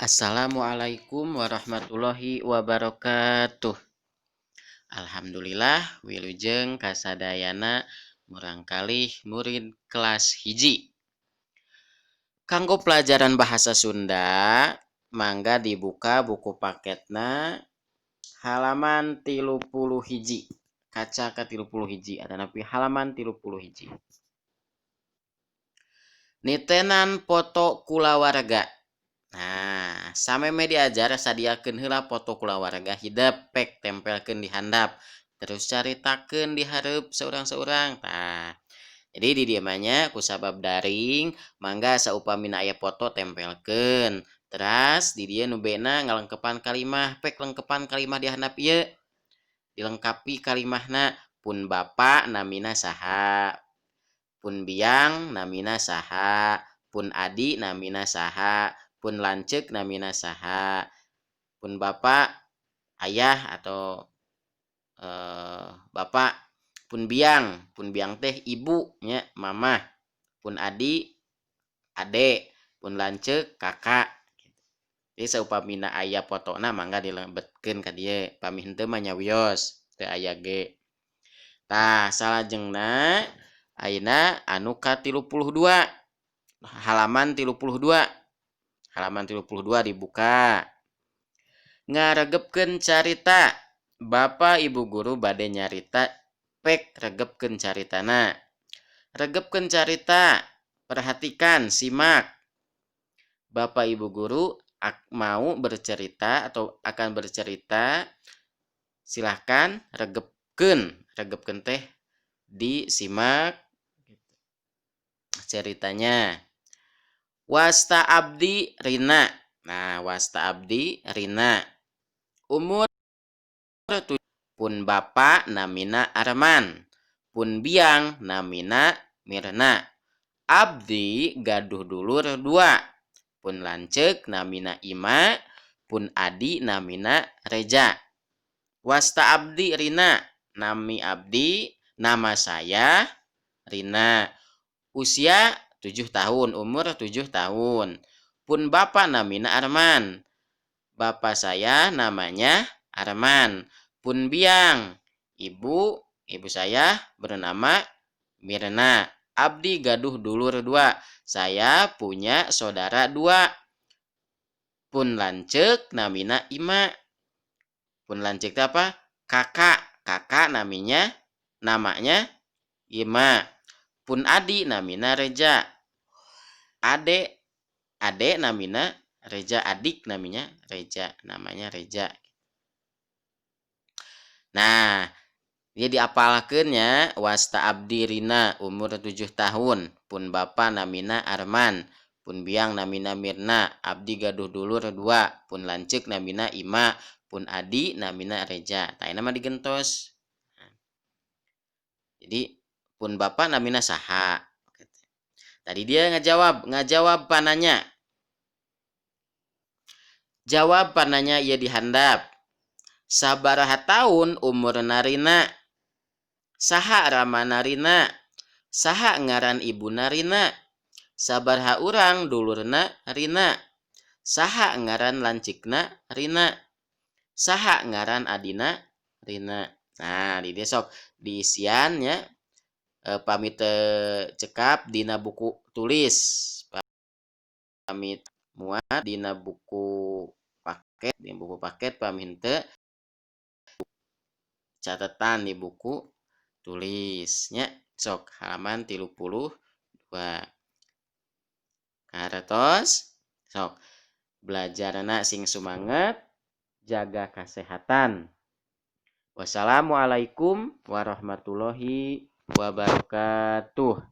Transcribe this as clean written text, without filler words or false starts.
Assalamualaikum warahmatullahi wabarakatuh. Alhamdulillah wilujeng kasadayana murangkalih murid kelas 1. Kanggo pelajaran bahasa Sunda, mangga dibuka buku paketna halaman 31, kaca ka 31 atanapi halaman 31. Nitenan foto kulawarga. Nah, samemeh diajar sadiakeun heula foto kulawarga hidep pek tempelkeun di handap, terus caritakeun di hareup saurang-saurang. Tah, jadi di dieu mah nya kusabab daring, mangga saupamina aya foto tempelkeun. Teras di dieu nu B-na ngalengkepan kalimah, pek lengkepan kalimah di handap ieu. Dilengkapi kalimahna, pun bapa namina saha, pun biang namina saha, pun adi namina saha, pun lanceuk namina saha, pun bapa ayah atau bapak, pun biang teh ibu nya mamah, pun adi ade, pun lanceuk kakak. Jadi saupamina aya fotona mangga dilebetkeun ka dieu, pami henteu mah nya wios teu aya ge. Tah, salajengna ayeuna anu ka 32, halaman 32. Halaman 32 dibuka. Ngaregepkeun carita. Bapak ibu guru bade nyarita pek regepkeun caritana. Regepkeun carita, perhatikan, simak. Bapak ibu guru mau bercerita atau akan bercerita, silahkan regepkeun. Regepkeun teh disimak ceritanya. Wasta abdi Rina. Nah, wasta abdi Rina. Umur pun bapa namina Arman, pun biang namina Mirna. Abdi gaduh dulur 2, pun lanceuk namina Ima, pun adi namina Reja. Wasta abdi Rina, nami abdi, nama saya Rina. Usia 7 tahun, umur 7 tahun. Pun bapa namina Arman. Bapak saya namanya Arman. Pun biang, ibu saya bernama Mirna. Abdi gaduh dulur 2. Saya punya saudara 2. Pun lanceuk namina Ima. Pun lanceuk apa? Kakak. Kakak namanya Ima. Pun adi namina Reja. Ade namina Reja, adik namanya Reja, namanya Reja. Nah, dia diapalkeun nya, wasta abdi Rina umur 7 tahun, pun bapa namina Arman, pun biang namina Mirna, abdi gaduh dulur 2, pun lanceuk namina Ima, pun adi namina Reja. Tah, ayeuna mah digentos. Jadi pun bapa namina saha. Tadi dia ngajawab pananya. Jawab pananya ieu dihandap. Sabaraha taun umur Narina? Saha rama Narina? Saha ngaran ibu Narina? Sabaraha urang dulurna Rina? Saha ngaran lanceukna Rina? Saha ngaran adina Rina? Nah, di dieu sok diisian nya. Pamit cekap dina buku tulis, pamit muat dina buku paket, dina buku paket pamit henteu catatan di buku tulisnya. Sok halaman 32. Kartos sok belajarna sing sumanget, jaga kesehatan. Wassalamualaikum warahmatullahi wabarakatuh.